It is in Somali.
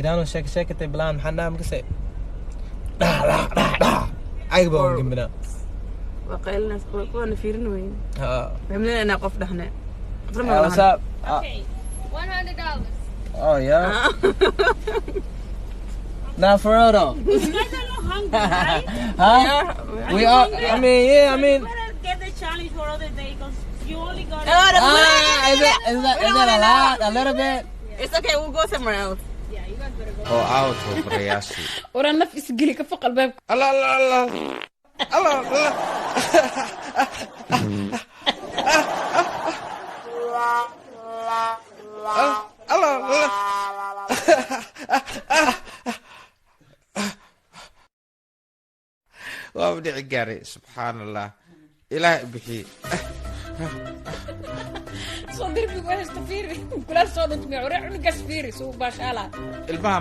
McDonald's sheeka sheekatay bilaan, maxaan dhaha makase dhac dhac dhac dhac, ayaga baa waan gembinaa. Waa qaylinaysa, kuwana fiirin weyn. Ha. Waxay maleynayaan inaa qof dhahne. Qofna ma Hey, what's dhahan. up? Okay, $100. Oh yeah. Nah, for real though. You guys are not hungry, right? Huh? Yeah. We are. I mean, yeah. I mean. You better get the challenge for other day because you only got No, no, Ah, is that a lot? A little bit. It's okay, we'll go somewhere else. Yeah, you guys better go. Oo aawa tababarayaashii? Waraa, naf isgeli, ka foq albaabka. Allah, Allah, Allah, Allah, Allah! Allah, Allah! Waaba dhici gaaray, subxaan Allah, Ilaah bixiye. Soo derbigu haysto, fiiri kulaas soo dhutmiya. Waraa, cunugaas fiiri suu baashaalaa. Ilmaha.